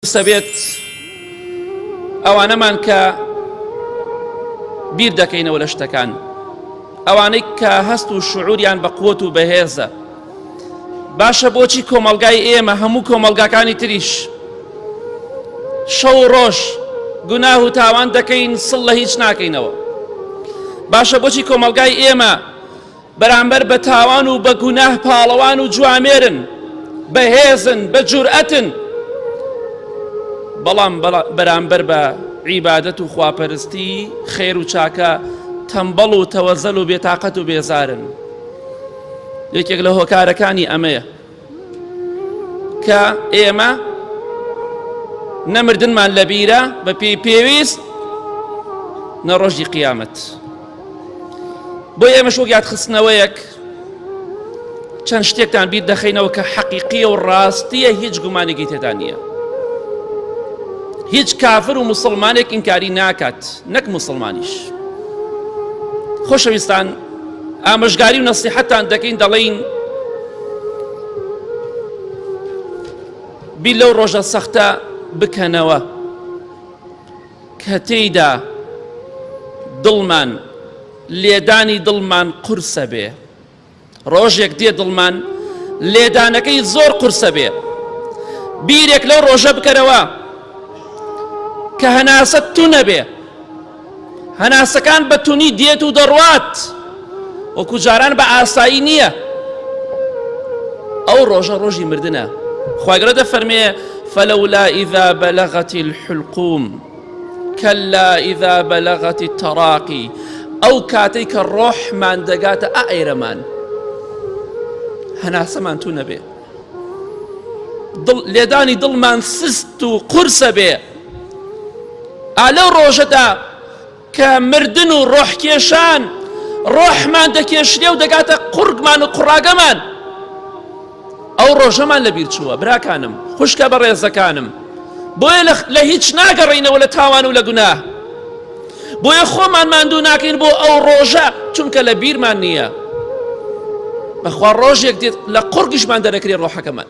قورسە بێت ئەوانەمان کە بیر دەکەینەوە لە شتەکان ئەوانەی کە هەست و شعوریان بە قوت و بەهێزە باشە بۆچی کۆمەلگای ئێمە هەموو کۆمەلگاکانی تریش شەو ڕۆژ گوناه و تاوان دەکەین سڵ لە هیچ ناکەینەوە باشە بۆچی کۆمەلگای ئێمە بەرامبەر بە تاوان و بە گوناه پاڵەوان و جوامێرن، بەهێزن، بە جورئەتن، بەڵام بەرامبەر بە عیبادەت و خواپەرستی خێر و چاکە تەمبەڵ و تەوەزەل و بێتاقەت و بێزارن. یەکێک لە هۆکارەکانی ئەمەیە. کە ئێمە نەمردنمان لەبیرە بە پێی پێویست نە ڕۆژی قیامەت بۆ ئێمەش وەک یادخستنەوەیەک چەند شتێکتان بیر دەخەینەوە کە حەقیقیە و ڕاستیە هیچ گومانێکی تێدا نییە هیچ کافر و مسلمانێک ئینکاری ناکات نەک مسلمانیش خۆشەویستان ئامۆژگاری و نەسیحەتتان دەکەین دەڵێین بیر لەو ڕۆژە سەختە بکەنەوە کە تێیدا دڵمان لێدانی دڵمان قورسە بێ ڕۆژێک دێ دڵمان لێدانەکەی زۆر قورسە بێ بیرێک لەو ڕۆژە بکەرەوە کە هەناسە تو نەبێ هەناسەکان بە تونی دێت و دەڕوات وەکو جاران بە ئاسایی نییە ئەو ڕۆژە ڕۆژی مردنە خوای گەورە دەفەرمێ فلولا إذا بلغت الحلقوم كلا إذا بلغت التراقي ئەو کاتەی کە ڕۆحمان دەگاتە ئائێرەمان هەناسەمان تو نەبێ دڵ لێدانی دڵمان سست و قورسە بێ ئا لەو ڕۆژەدا کە مردن و ڕۆحکێشان ڕۆحمان دەکێشرێ و دەگاتە قوڕگمان و قوڕاگەمان ئەو ڕۆژەمان لەبیر چووە براکانم خوشکە بەڕێزەکانم بۆیە لە هیچ ناگەڕینەوە لە تاوان و لە گوناه بۆیە خۆمان ماندوو ناکەین بۆ ئەو ڕۆژە چونکە لە بیرمان نییە بەخوا ڕۆژێک دێت لە قوڕگیشمان دەرەکرێ ڕۆحەکەمان.